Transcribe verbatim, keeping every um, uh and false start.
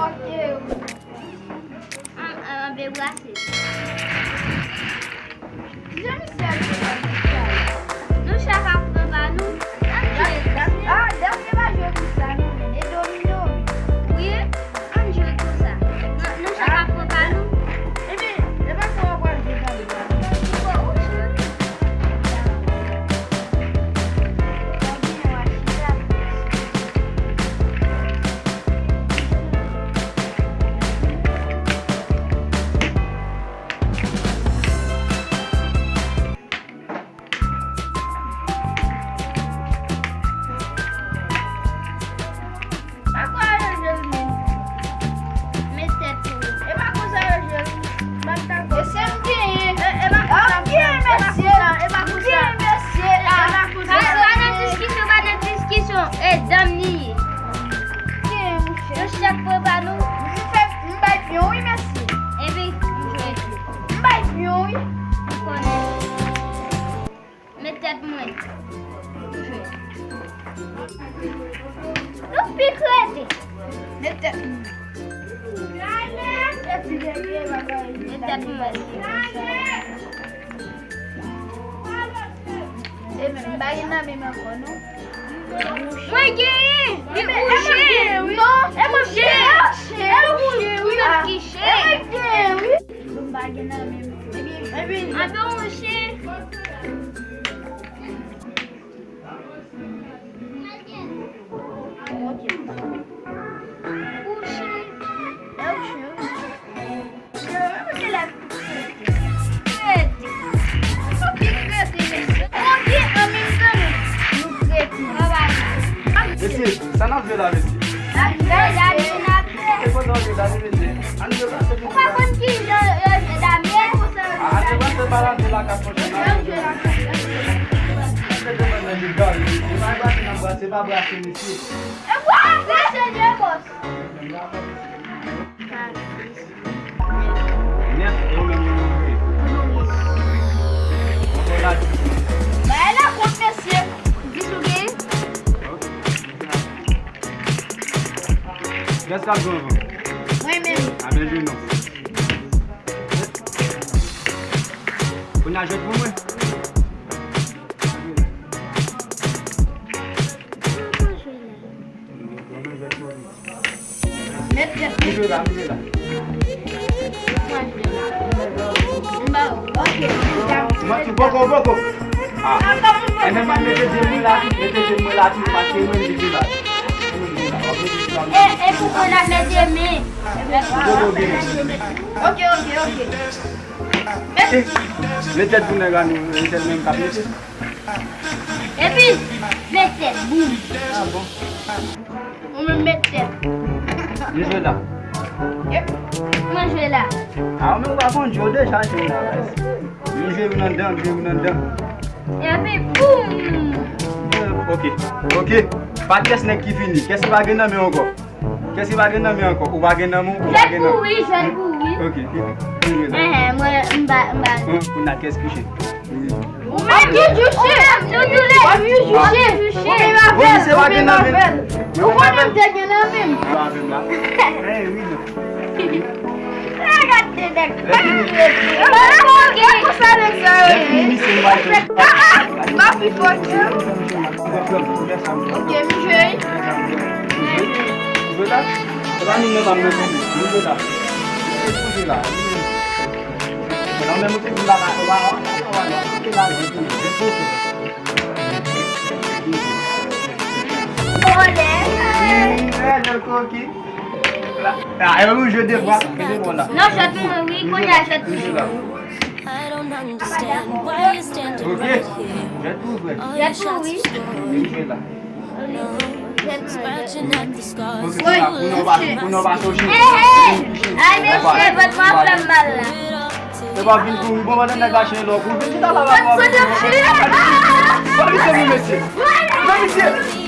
Ok, wi. An, an, an, debrase. Kijan misye ap jwe sa? Nou chak ap pran pa nou. An jwe. Ah, dènye pa jwe konsa, non, men e domino, wi. Wi, an jwe konsa. Nou, nou chak ap pran pa nou. Ebyen, e pa sa w pral jwe, tande. Bon, ou jwe. Pa kwa yo jwe l menm? Men tèt ou. E pa konsa yo jwe l. Bat tako. E se m genyen. E, e pa konsa. Ok, mesye. E pa konsa. Ok, mesye. E pa konsa. Pa, pa nan diskisyon, pa nan diskisyon. E danm li ye. Ok, mouche. Yo chak pran pa nou. M fè, m bay pyon, wi, mesye. Epi, m jwe. M bay pyon, wi. M konnen. Men tèt mwen. Nou pi kredi. Men tèt mwen. Men tèt mwen. E men, m pa gen nan men m ankò, non. Mwen genyen! Li mouche! Non, e mouche! E mouche! Ou menm ki chen! E mwen genyen, wi! Bon, m pa gen nan men m. Ebyen, ebyen. Anben ou chen. Ok. Ou chen. E ou chen. Yo, mwen te la. Rete. Ok, rete, mesye. Ok, an menm tan, nou rete. Mesye, sa n ap jwe la, mesye? N ap jwe la, nou n ap jwe. E konsa w jwe dame, mesye? Ann jwe dame. Ou pa konn ki jan yo jwe dame? A, ann jwe dame, se pa dame la k ap fè sa. Ann jwe dame. Ann jwe dame, mesye, dame, mesye. Se pa brase n ap brase, se pa brase, mesye. E bwa, brase de bòs. Nèf, e ou menm, ou menm, ou menm. Ankò la, dis. Bay la kont, mesye. Dis ou gen? Ok. Kiyès k ap jwe anvan? Mwen menm. A, byen jwe non. Kounye a jwèt pou mwen. Mwen jwèt pou mwen. Mwen jwe la, mwen jwe la. Mwen jwe la. Mba, ok. Mwen tou poko, poko. A. Enben, mwen mete je mwen la tou, mete je mwen la tou, paske mwen li la. E, e pou mwen la mete men. Poko gen. Ok, ok, ok. Mete. Mete pou nèg la nou, mete menm k ap mete. Epi, met tèt, boum. A bon? Ou menm met tèt. Li jwe la. Yep. Mwen jwe la. A, ou menm ou pa konn jwe, ou deja jwe la, guys. Li jwe vin anndan, li jwe vin anndan. Epi, boum! Ok, ok. Pa kès nèg ki fini. Kès ki pa gen nan men ankò? Kès ki pa gen nan men ankò? Ou pa gen nan men, ou pa gen nan men. Jwèt pou wi, jwèt pou wi. Ok, ki, ki jwe la? Enhen, mwen, m pa, m pa. Kounye a kès ki chen? Ou menm, ou menm, nou tou lè. W ap jije. Ou menm avè l, ou menm avè l. Ou konnen m te gen nan men m. Ou avè m la. Ey, wi, non. Gade nèg. Konsa nèg sa yo ye. Ah, ah, m pa pi fò ke w. Ok, m jwe. Jwe la. Se pa nou menm ap mete. Nou jwe la. Jwe la. Nan menm ou te di m pa ka, ou pa, ou pa, ou pa, ou pa, ou pa, ou pa, Vòlè. Vòlè, koki. La, la, e ou jwe de bwa, de bwa la. Non, jwèt mwen, wi, kounye a jwèt mwen. Ok, jwèt mwen, vre. Jwèt mwen, wi. Jwe la. Pou nou pa, pou nou pa soje. Hey, hey! Ay, mesye, vòt mwen ap fè m mal la. Se pa vin kouri, bon, pandan nèg la chen lò, pou vin chita la, la, la. Vòt mwen ap chen. Fò misye vin, mesye. Fò misye.